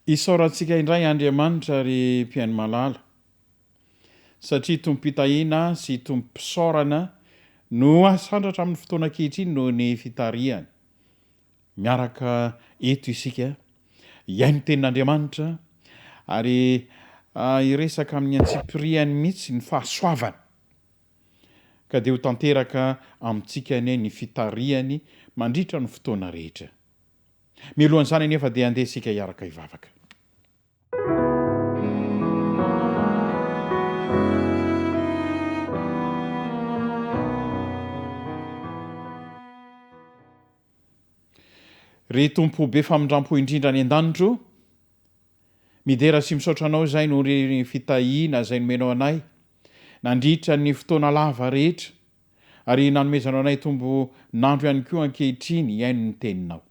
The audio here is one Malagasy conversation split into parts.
Isaorantsika indray Andriamanitra ry mpihaino malala satria Tompom-pitahiana sy Tompom-pisaorana no asandratra amin'ny fotoana ankehitriny noho ny fitarihany. Miaraka eto isika hihaino tenin'Andriamanitra ary hiresaka amin'ny antsipiriany mihitsy ny fahasoavany. Ka dia ho tanteraka amintsika anie ny fitarihany mandritra ny fotoana rehetra. Mialohan'izany anefa dia andeha isika hiaraka hivavaka. Ry Tompo be famindrampo indrindra any an-danitra o, midera sy misaotra Anao izay noho ny fitahiana izay nomenao anay nandritra ny fotoana lava rehetra ary nanomezanao anay tombon'andro ihany koa ankehitriny hihaino ny Teninao.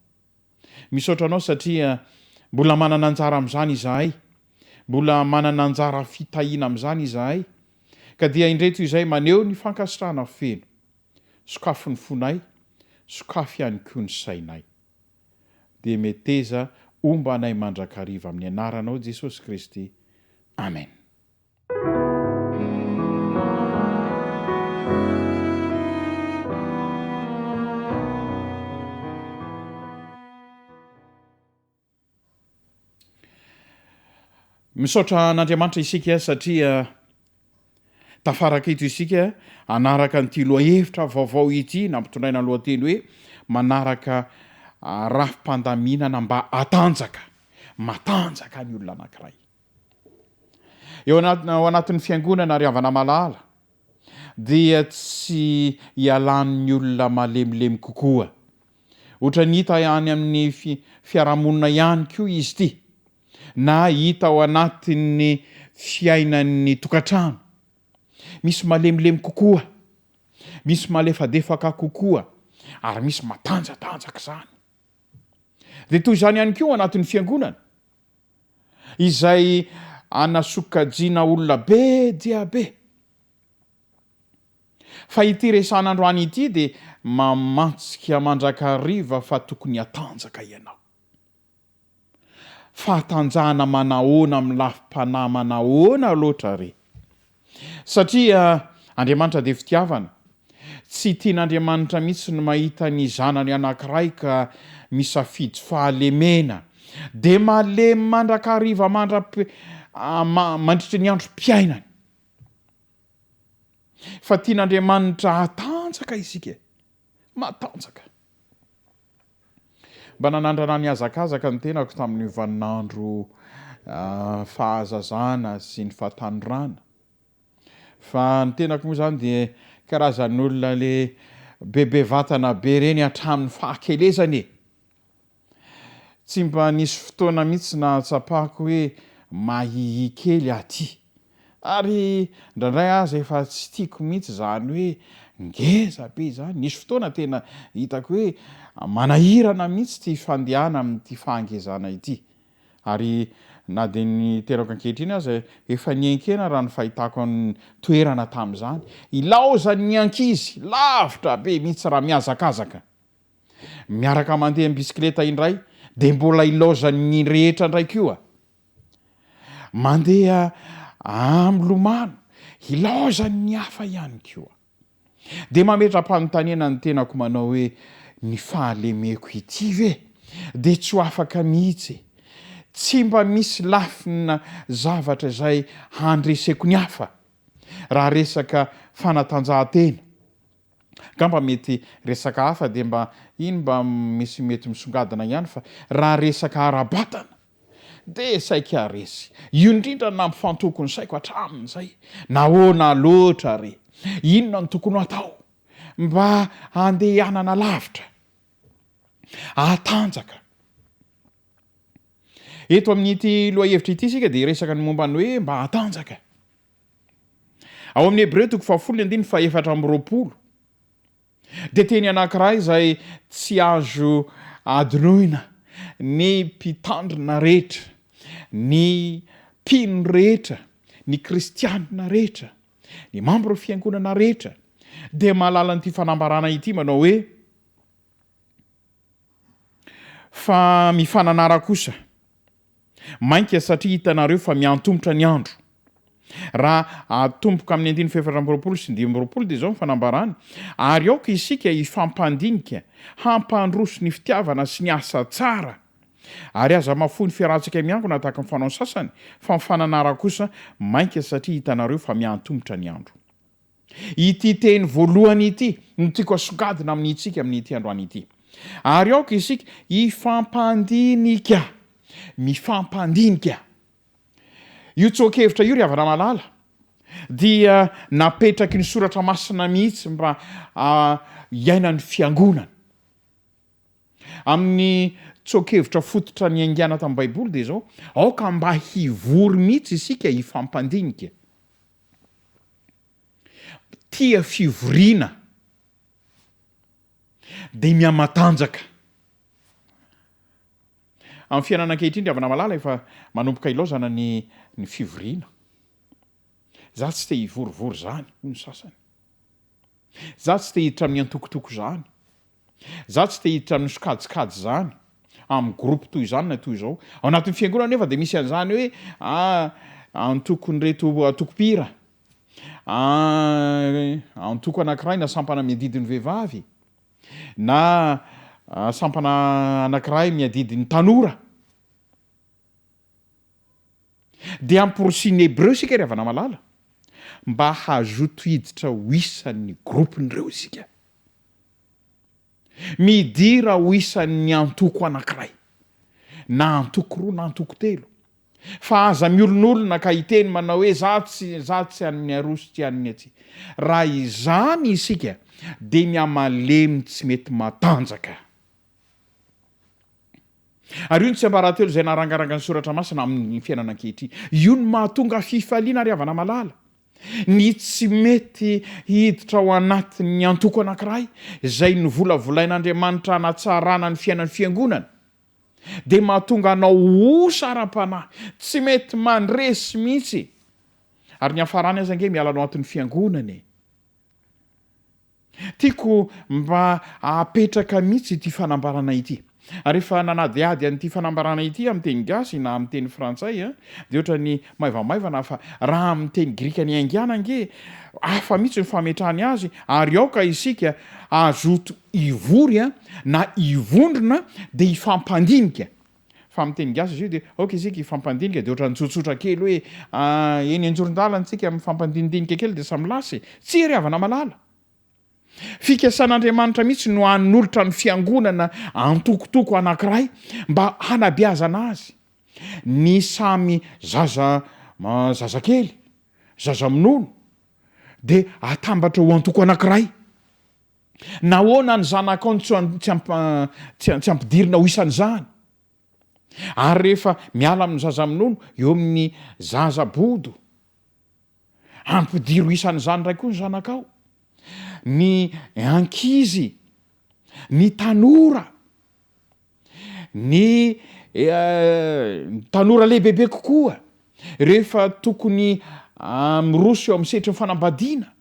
Misaotra Anao satria mbola manana anjara amin'izany izahay, mbola manana anjara fitahiana amin'izany izahay, ka dia indreto izay maneho ny fankasitrahana feno. Sokafy ny fonay, sokafy ihany koa ny sainay. Dia meteza homba anay mandrakariva amin'ny anaranao Jesosy Kristy. Amen. Misaotra an'Andriamanitra isika satria tafaraka eto isika hanaraka an'ity lohahevitra vaovao ity nampitondraina ny lohateny hoe manaraka rafi-pandaminana mba hatanjaka. Matanjaka ny olona anankiray. Eo ao anatin'ny fiangonana ry havana malala dia tsy ialan'ny olona malemilemy kokoa. Ohatran'ny hita any amin'ny fiarahamonina ihany koa izy ity, na hita ao anatin'ny fiainan'ny tokantrano. Misy malemilemy kokoa, misy malefadefaka kokoa, ary misy matanjatanjaka izany. Dia toy izany ihany koa ao anatin'ny fiangonana, izay anasokajiana olona be dia be. Fa ity resahana androany ity dia mamantsika mandrakariva fa tokony hatanjaka ianao. Fahatanjahana manahoana amin'ny lafim-panahy manahoana loatra re? Satria Andriamanitra dia fitiavana. Tsy tian'Andriamanitra mihitsy ny mahita ny zanany anankiray ka misafidy fahalemena. Dia malemy mandrakariva mandra-, mandritry ny androm-piainany. Fa tian'Andriamanitra hatanjaka isika. Matanjaka. Mba nanandrana nihazakazaka ny tenako tamin'ny vaninandro fahazazana sy ny fahatanorana. Fa ny tenako moa izany dia karazan'olona le bebe vatana be ireny hatramin'ny fahakelezana e! Tsy mba nisy fotoana mihitsy nahatsapako hoe mahiahy kely aty. Ary indraindray aza efa tsy tiako mihitsy izany hoe ngeza be izany. Nisy fotoana tena hitako hoe manahirana mihitsy ity fandehana amin'ity fahangezana ity. Ary na dia ny tenako ankehitriny aza efa nienkena raha ny fahitako ny toerana tamin'izany. Ilaozan'ny ankizy lavitra be mihitsy raha mihazakazaka. Miaraka mandeha am-bisikileta indray dia mbola ilaozan'ny rehetra indray koa. Mandeha milomano, Ilaozan'ny hafa ihany koa. Dia mametra-panontaniana ny tenako manao hoe, ny fahalemeko ity ve dia tsy ho afaka mihitsy? Tsy mba misy lafina zavatra izay handreseko ny hafa raha resaka fanatanjahantena. Angamba mety resaka hafa dia mba iny mba misy mety misongadina ihany fa raha resaka ara-batana dia saika resy. Io indrindra no nampifantoko ny saiko hatramin'izay. Nahoana loatra re? Inona no tokony ho atao mba handehanana lavitra, hahatanjaka? Eto amin'ity lohahevitra ity isika dia hiresaka ny momba ny hoe mba hatanjaka. Ao amin'ny Hebreo toko fahafolo ny andininy fahefatra amby 20 dia teny anankiray izay tsy azo adinoina ny mpitandrina rehetra, ny mpino rehetra, ny kristianina rehetra, ny mambron'ny fiangonana rehetra dia mahalala an'ity fanambarana ity manao hoe, Fa mifananara kosa, mainka satria hitanareo fa miantomotra ny andro. Raha atomboka amin'ny andininy fahefatra amby 20 sy 25 dia izao ny fanambarany, Ary aoka isika hifampandinika hampandroso ny fitiavana sy ny asa tsara. Ary aza mahafoy ny fiarahantsika miangona tahaka ny fanaon'ny sasany, fa mifananara kosa, mainka satria hitanareo fa miantomotra ny andro. Ity teny voalohany ity no tiako asongadina amintsika amin'ity androany ity. Ary aoka isika hifampandinika, mifampandinika. Io tsoa-kevitra io ry havana malala dia napetraky ny soratra masina mihitsy mba hiainan'ny fiangonana. Amin'ny tsoa-kevitra fototra niaingàna tamin'ny Baiboly dia izao, aoka mba hivory mihitsy isika hifampandinika. Tia fivoriana dia mihamatanjaka. Amin'ny fiainana ankehitriny ry havana malala efa manomboka ilaozana ny ny fivoriana. Za tsy te hivorivory zany hoy ny sasany. Za tsy te hiditra amin'ny antokotoko zany. Za tsy te hiditra amin'ny sokajikajy zany, amin'ny groupe toy izany na toy izao. Ao anatin'ny fiangonana nefa dia misy an'izany hoe ah antokon'ireto antoko mpihira, ah antoko anankiray na sampana miadidy ny vehivavy, na sampana anankiray miadidy ny tanora. Dia amporisihin'ny Hebreo isika ry havana malala mba hazoto hiditra ho isan'ny groupe-n'ireo isika. Midira ho isan'ny antoko anankiray, na antoko roa na antoko telo, fa aza miolonolona ka hiteny manao hoe za tsy za tsy an'ny aroa sy tsy an'ny atsy. Raha izany isika dia mihamalemy tsy mety matanjaka. Ary io no tsiambaratelo izay narangarangan'ny Soratra Masina amin'ny fiainana ankehitriny. Io no mahatonga fifaliana ry havana malala. Ny tsy mety hiditra ao anatin'ny antoko anankiray izay novolavolain'Andriamanitra hanatsarana ny fiainan'ny fiangonana dia mahatonga anao ho osa ara-panahy, tsy mety mandresy mihitsy. Ary ny hafarany aza ange miala ao anatin'ny fiangonana e. Tiako mba apetraka mihitsy ity fanambarana ity. Ary rehefa nanadihady an'ity fanambarana ity amin'ny teny gasy na amin'ny teny frantsay dia ohatran'ny maivamaivana fa raha amin'ny teny grika niaingàna ange hafa mihitsy ny fametrahany azy ary aoka isika hazoto hivory na hivondrona dia hifampandinika Fa amin'ny teny gasy izy io dia aoka isika hifampandinika dia ohatran'ny tsotsotra kely hoe eny anjoron-dalana isika mifampandinidinika kely dia samy lasa e! Tsia ry havana malala! Fikasan'Andriamanitra mihitsy no hanolotra ny fiangonana antokotoko anankiray mba hanabeazana azy. Ny samy zaza zazakely, zaza minono dia atambatra ho antoko anankiray. Nahoana ny zanakao no tsy tsy ampidirina ho isan'izany? Ary rehefa miala amin'ny zaza minono, eo amin'ny zaza bodo, ampidiro isan'izany indray koa ny zanakao. Ny ankizy, ny tanora, ny tanora lehibebe kokoa, rehefa tokony miroso eo amin'ny sehatry ny fanambadiana,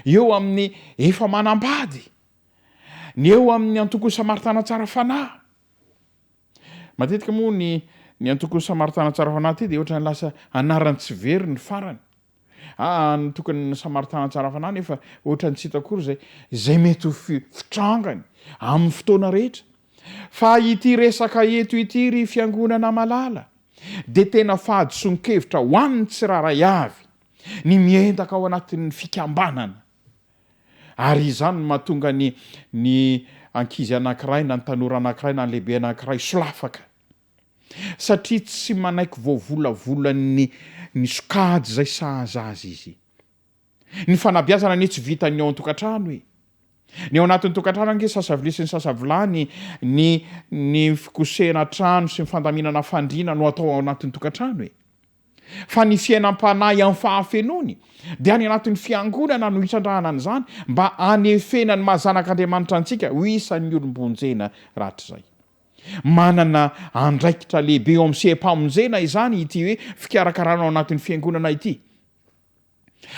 eo amin'ny efa manambady, ny eo amin'ny antokon'ny Samaritana tsara fanahy. Matetika moa ny ny antokon'ny Samaritana tsara fanahy ity dia ohatran'ny lasa anarany tsy very ny farany. Aa ny tokony ny Samaritana tsara fanahy nefa ohatran'ny tsy hita akory izay izay mety ho fitrangany amin'ny fotoana rehetra. Fa ity resaka eto ity ry fiangonana malala dia tena fahadisoan-kevitra ho an'ny tsirairay avy ny miendaka ao anatin'ny fikambanana. Ary izany no mahatonga ny ny ankizy anankiray na ny tanora anankiray na ny lehibe anankiray solafaka. Satria tsy manaiky voavolavolan'ny ny sokajy izay sahaza azy izy. Ny fanabeazana anie tsy vitan'ny ao an-tokantrano e! Ny ao anatin'ny tokantrano ange sasa vilia sy ny sasa vilany, ny ny fikosehana trano sy ny fandaminana fandriana no atao ao anatin'ny tokantrano e! Fa ny fiainam-panahy amin'ny fahafenoany dia any anatin'ny fiangonana no itrandrahana an'izany mba hanefena ny maha zanak'Andriamanitra antsika ho isan'ny olom-bonjena rahatrizay. Manana andraikitra lehibe eo amin'ny seha-pamonjena izany ity hoe fikarakarana ao anatin'ny fiangonana ity.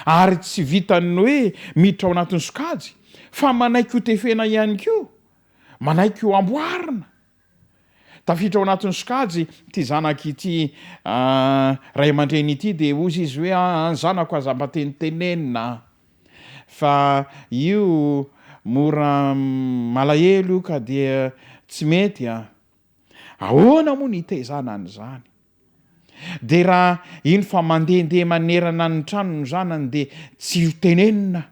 Ary tsy vitan'ny hoe miditra ao anatin'ny sokajy fa manaiky ho tefena ihany koa, manaiky ho amboarina. Tafiditra ao anatin'ny sokajy ity zanaka ity ray aman-dreny ity dia hozy izy hoe aa ny zanako aza mba tenitenenina a! fa io mora malahelo io ka dia tsy mety a! Ahoana moa ny hitaizana an'izany? Dia raha iny fa mandehandeha manerana ny trano ny zanany dia tsy ho tenenina.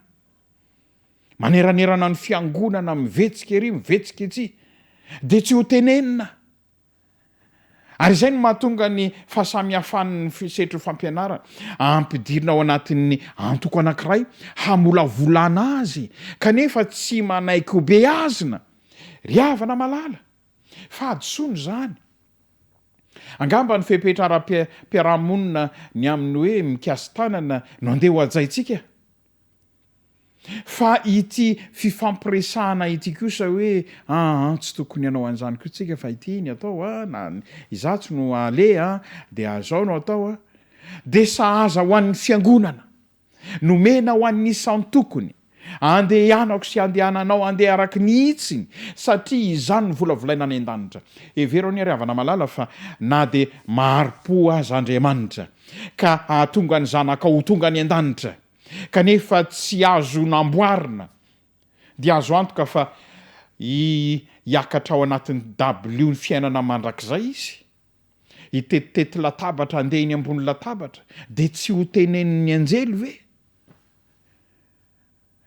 Maneranerana ny fiangonana mivetsika ery mivetsika etsy dia tsy ho tenenina. Ary izay no mahatonga ny fahasamihafan'ny fisetrin'ny fampianarana. Ampidirina ao anatin'ny antoko anankiray hamolavolana azy kanefa tsy manaiky ho beazina. Ry havana malala, fahadisoana izany. Angamba ny fepetra ara-piarahamonina ny amin'ny hoe mikasi-tanana no andeha ho hajaintsika. Fa ity fifampiresahana ity kosa hoe aa tsy tokony hanao an'izany koa tsika fa ity ny atao a, na izatsy no aleha dia zao no atao a, dia sahaza ho an'ny fiangonana. Nomena ho an'ny isan-tokony. Andehanako sy andehananao andeha araka ny hitsiny satria izany no volavolaina any an-danitra. Hevero anie ry havana malala fa na dia mahari-po aza Andriamanitra ka hahatonga ny zanakao ho tonga any an-danitra kanefa tsy azo namboarina dia azo antoka fa hiakatra ao anatin'ny dabilio ny fiainana mandrakizay izy. Hitetitety latabatra handeha eny ambony latabatra dia tsy ho tenenin'ny anjely ve?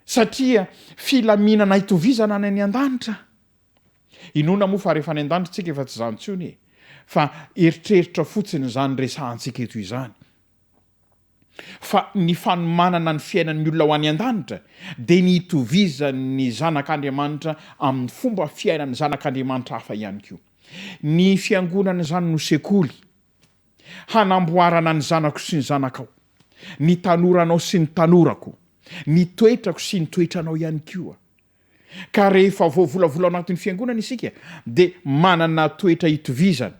Satria filaminana itovizana any any an-danitra. Inoana moa fa rehefa any an-danitra tsika efa tsy izany intsony e! Fa eritreritra fotsiny izany resahantsika eto izany. Fa ny fanomanana ny fiainan'ny olona ho any an-danitra dia ny hitovizan'ny zanak'Andriamanitra amin'ny fomba fiainan'ny zanak'Andriamanitra hafa ihany koa. Ny fiangonana izany no sekoly hanamboarana ny zanako sy ny zanakao, ny tanoranao sy ny tanorako, ny toetrako sy ny toetranao ihany koa. Ka rehefa voavolavola ao anatin'ny fiangonana isika dia manana toetra itovizana.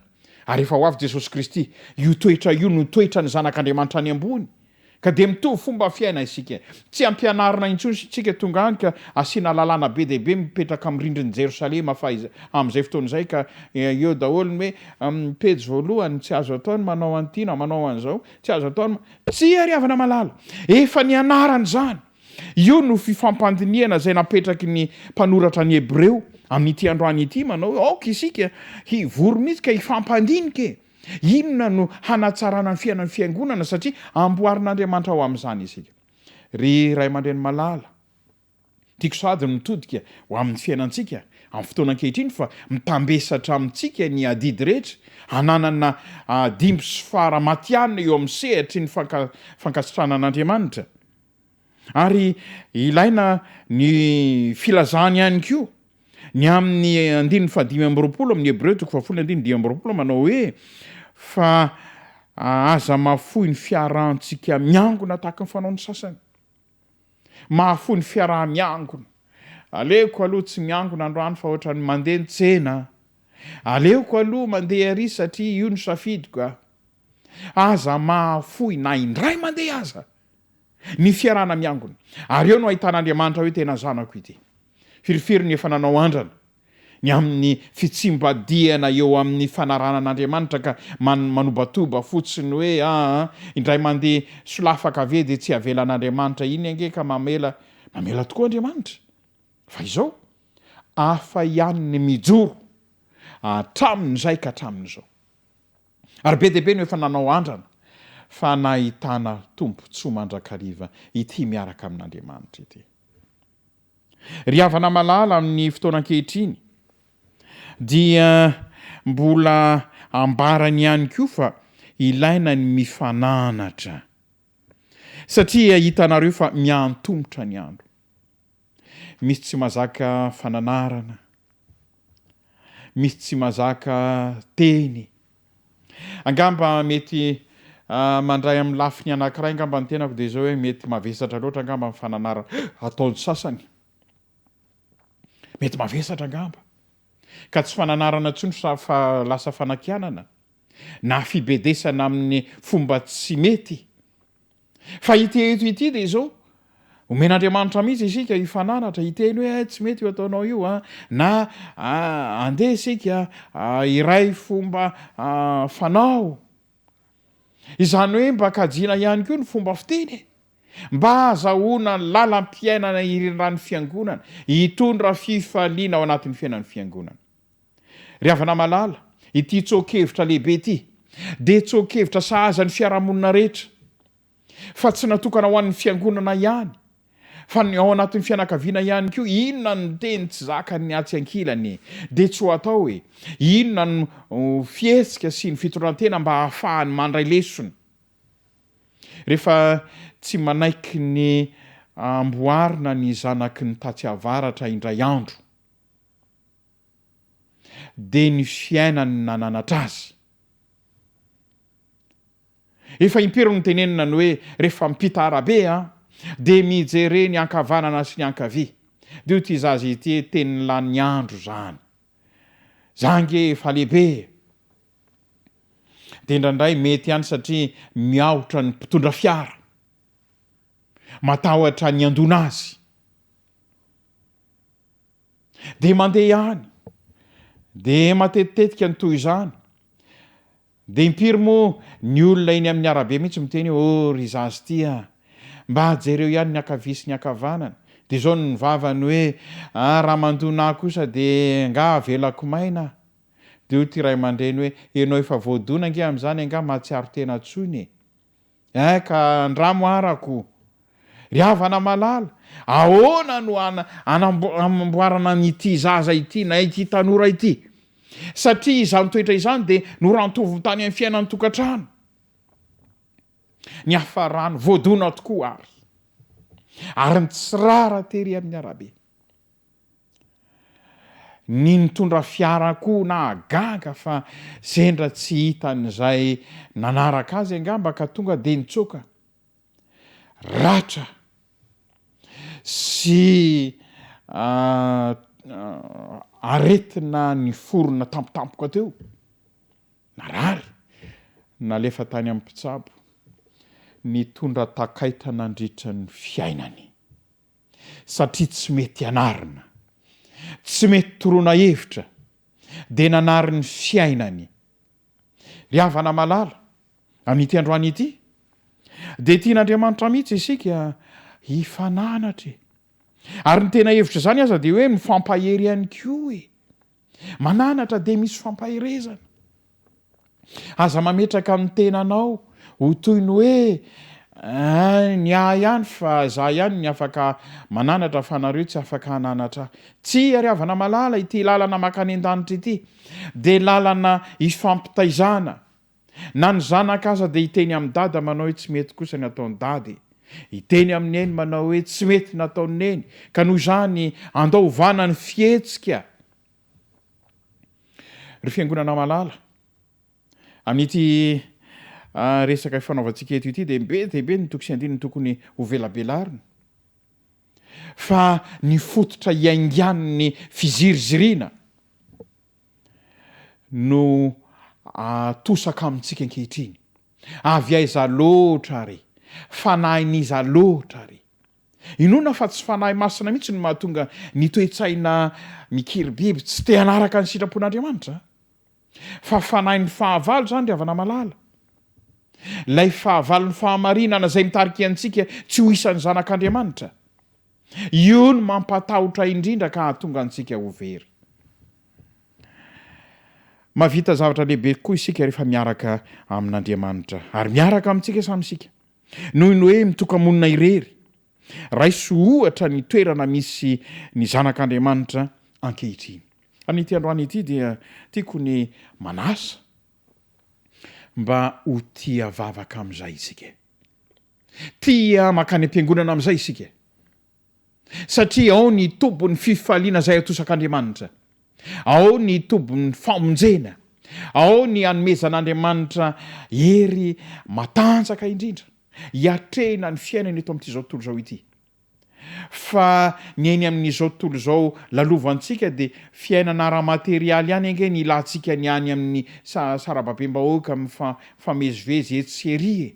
Ary efa ho avy Jesosy Kristy. Io toetra io no toetran'ny zanak'Andriamanitra any ambony. Ka dia mitovy fomba fiaina isika. Tsy ampianarina intsony isika tonga any ka asiana lalàna be dia be mipetraka amin'ny rindrin'i Jerosalema fa amin'izay fotoana izay ka eo daholo ny hoe pejy voalohany tsy azo atao ny manao an'ity na manao an'izao, tsy azo atao ny Tsia ry havana malala! Efa nianarana izany. Io no fifampandinihana izay napetraky ny mpanoratra ny Hebreo amin'ity androany ity manao hoe aoka isika hivory mihitsy ka hifampandinika e! Inona no hanatsarana ny fiainan'ny fiangonana satria amboarin'Andriamanitra ho amin'izany isika. Ry ray aman-dreny malala, tiako sahady ny mitodika ho amin'ny fiainantsika amin'ny fotoana ankehitriny fa mitambesatra amintsika ny adidy rehetra hananana dimby sy fara matihanina eo amin'ny sehatry ny fankasitranan'Andriamanitra. Ary ilaina ny filazany ihany koa ny amin'ny andininy fahadimy amby 20 amin'ny Hebreo toko fahafolo andininy 25 manao hoe, Fa aza mahafoy ny fiarahantsika miangona tahaka ny fanaon'ny sasany. Mahafoy ny fiaraha-miangona. Aleoko aloha tsy miangona androany fa ohatran'ny mandeha ny tsena. Aleoko aloha mandeha ary satria io no safidiko a. Aza mahafoy na indray mandeha aza. Ny fiarahana miangona. Ary eo no ahitan'Andriamanitra hoe tena zanako ity. Firifiry ny efa nanao andrana. Ny amin'ny fitsimbadihana eo amin'ny fanarahana an'Andriamanitra ka manobatoba fotsiny hoe aa indray mandeha solafaka ve dia tsy avelan'Andriamanitra iny ange ka mamela, mamela tokoa Andriamanitra fa izao hafa ihany ny mijoro hatramin'izay ka hatramin'izao. Ary be dia be no efa nanao andrana fa nahitana tombontsoa mandrakariva ity miaraka amin'Andriamanitra ity. Ry havana malala amin'ny fotoana ankehitriny dia mbola ambarany ihany koa fa ilaina ny mifananatra satria hitanareo fa miantomotra ny andro. Misy tsy mazaka fananarana, misy tsy mazaka teny. Angamba mety mandray amin'ny lafiny anankiray angamba ny tenako dia izao hoe mety mavesatra loatra angamba ny fananarana ataon'ny sasany. Mety mavesatra angamba. Ka tsy fananarana intsony fa lasa fanakianana na fibedesana amin'ny fomba tsy mety. Fa ity eto ity dia izao, omen'Andriamanitra mihitsy isika hifananatra, hiteny hoe tsy mety io ataonao io an, na andeha isika hiray fomba fanao. Izany hoe mba kajiana ihany koa ny fomba fiteny e! Mba hahazahoana lalam-piainana irindran'ny fiangonana, hitondra fifaliana ao anatin'ny fiainan'ny fiangonana. Ry havana malala, ity tsoa-kevitra lehibe ity dia tsoa-kevitra sahaza ny fiarahamonina rehetra, fa tsy natokana ho an'ny fiangonana ihany, fa ny ao anatin'ny fianakaviana ihany koa, inona no teny tsy zakan'ny atsy ankilany dia tsy ho atao e, inona no fihetsika sy ny fitondran-tena mba hahafahany mandray lesona. Rehefa tsy manaiky ny amboarina ny zanaky ny tatsy avaratra indray andro, dia ny fiainany nananatra azy. Efa impiry no tenenina ny hoe rehefa mipita arabe an, dia mijere ny ankavanana sy ny ankavia. Dia hoy ity zaza ity hoe teny lany andro izany. Za ange efa lehibe e. Dia indraindray mety ihany satria miahotra ny mpitondra fiara. Matahotra ny handona azy. Dia mandeha ihany. Dia matetitetika ny toy izany. Dia impiry moa ny olona eny amin'ny arabe mihitsy miteny hoe, oh ry zaza ity a! Mba jereo ihany ny ankavia sy ny ankavanana. Dia izao ny vavany hoe, ah raha mandona ahy kosa dia angaha avelako maina? Dia hoy ity ray aman-dreny hoe, ianao efa voadona ange amin'izany angaha mahatsiaro tena intsony e! Eh ka andramo arako. Ry havana malala, ahoana no anamboarana an'ity zaza ity na ity tanora ity? Satria izany toetra izany dia norantoviny tany amin'ny fiainan'ny tokantrano. Niafarany voadona tokoa ary. Ary nitsirara tery amin'ny arabe. Ny nitondra fiara koa nahagaga fa sendra tsy hitan'izay nanaraka azy angamba ka tonga dia nitsoaka. Ratra sy aretina niforona tampotampoka teo. Narary. Nalefa tany amin'ny mpitsabo. Nitondra takaitra nandritra ny fiainany. satria tsy mety anarina, tsy mety toroana hevitra, dia nanary ny fiainany. Ry havana malala, amin'ity androany ity, dia tian'Andriamanitra mihitsy isika hifananatra e! Ary ny tena hevitr'izany aza dia hoe mifampahery ihany koa e! Mananatra dia misy fampaherezana. Aza mametraka ny tenanao ho toy ny hoe ny ahy ihany fa za ihany ny afaka mananatra fa nareo tsy afaka hananatra ahy. Tsia ry havana malala, ity lalana makany an-danitra ity dia lalana ifampitaizana. Na ny zanaka aza dia hiteny amin'i dada manao hoe tsy mety kosa ny ataon'i dada e. Hiteny amin'i neny manao hoe tsy mety ny ataon'i neny. Ka noho izany andao ovana ny fihetsika. Ry fiangonana malala, amin'ity resaka ifanaovantsika eto ity dia be dia be ny toko sy andininy tokony ho velabelarina. Fa ny fototra iaingan'ny fiziriziriana no atosaka amintsika ankehitriny. Avy aiza loatra re? Fanahin'iza loatra re? Inoana fa tsy Fanahy Masina mihitsy no mahatonga ny toe-tsaina mikiribiby tsy te hanaraka ny sitrapon'Andriamanitra, fa fanahin'ny fahavalo izany ry havana malala. Ilay fahavalon'ny fahamarinana izay mitarika antsika tsy ho isan'ny zanak'Andriamanitra. Io no mampatahotra indrindra ka hahatonga antsika ho very. Mahavita zavatra lehibe kokoa isika rehefa miaraka amin'Andriamanitra, ary miaraka amintsika samy isika, noho ny hoe mitoka-monina irery. Raiso ohatra ny toerana misy ny zanak'Andriamanitra ankehitriny. Amin'ity androany ity dia tiako ny manasa mba ho tia vavaka amin'izay isika. Tia mankany am-piangonana amin'izay isika. Satria ao ny tobin'ny fifaliana izay atosak'Andriamanitra. Ao ny tobin'ny famonjena. Ao ny anomezan'Andriamanitra hery matanjaka indrindra hiatrehina ny fiainana eto amin'ity izao tontolo izao ity. Fa ny eny amin'izao tontolo izao lalovantsika dia fiainana ara-materialy ihany ange ny ilantsika ny any amin'ny sarababem-bahoaka mifamezivezy etsy sy ery e!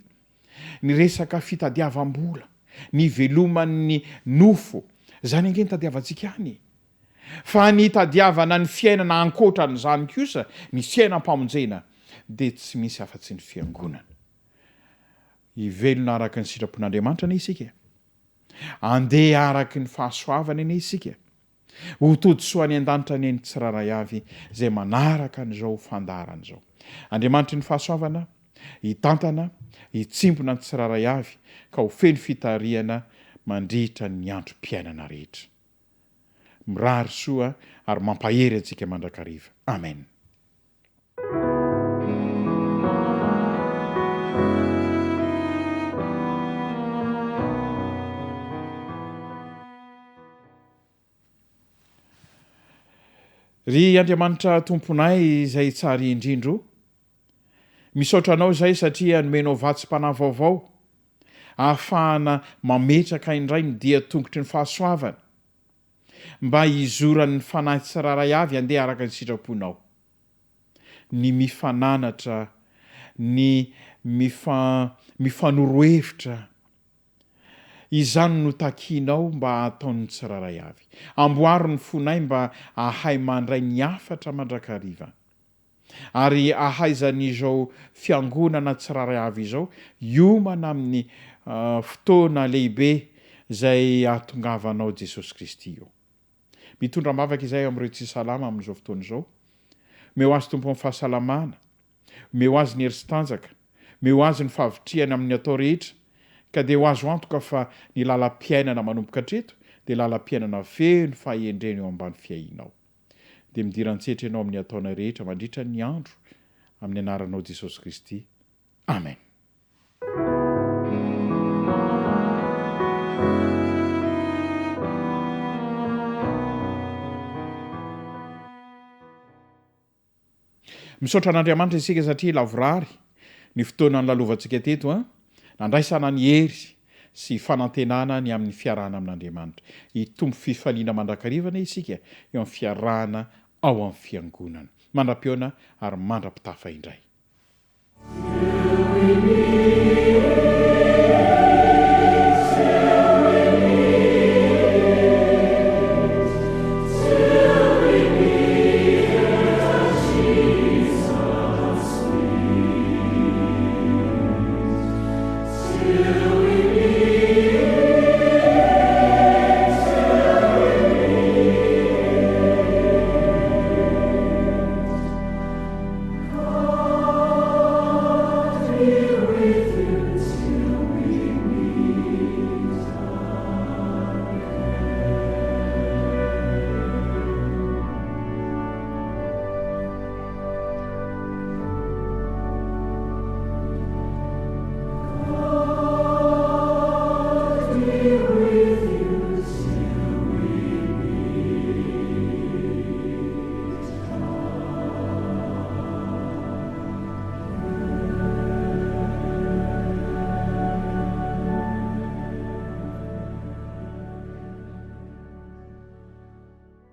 Ny resaka fitadiavam-bola, ny hiveloman'ny nofo, izany ange no tadiavantsika any e! Fa ny hitadiavana ny fiainana ankoatra an'izany kosa, ny fiainam-pamonjena, dia tsy misy afa-tsy ny Fiangonana. Hivelona araka ny sitrapon'Andriamanitra anie isika e! Andeha araka ny fahasoavany anie isika. Ho tody soa any an-danitra anie ny tsirairay avy izay manaraka an'izao fandaharana izao. Andriamanitry ny fahasoavana, hitantana, hitsimbina ny tsirairay avy ka ho feno fitarihana mandritra ny androm-piainana rehetra. Mirary soa ary mampahery antsika mandrakariva. Amen. Ry Andriamanitra Tomponay izay tsara indrindra o, misaotra Anao izay satria nomenao vatsim-panahy vaovao ahafahana mametraka indray ny dia tongotry ny fahasoavana mba hizoran'ny fanahy tsirairay avy handeha araka ny sitraponao. Ny mifananatra, ny mifa mifanoro hevitra, Izany no takianao mba hataon'ny tsirairay avy. Amboaro ny fonay mba hahay mandray ny hafatra mandrakariva. Ary hahaizan'izao fiangonana tsirairay avy izao hiomana amin'ny fotoana lehibe izay hahatongavanao Jesosy Kristy eo. Mitondra am-bavaka izahay amin'ireo tsy salama amin'izao fotoana izao. Omeo azy Tompo ny fahasalamana. Omeo azy ny hery sy tanjaka. Omeo azy ny fahavitrihana amin'ny atao rehetra, ka dia ho azo antoka fa ny lalam-piainana manomboka hatreto dia lalam-piainana feno fahendrena eo ambany fiahianao. Dia midira an-tsetra ianao amin'ny ataonay rehetra mandritra ny andro, amin'ny anaranao Jesosy Kristy. Amen. Misaotra an'Andriamanitra isika satria lavorary ny fotoana nolalovantsika teto an, nandraisana ny hery sy fanantenana ny amin'ny fiarahana amin'Andriamanitra. Hitombo fifaliana mandrakariva anie isika eo amin'ny fiarahana ao amin'ny Fiangonana. Mandra-pihaona ary mandra-pitafa indray.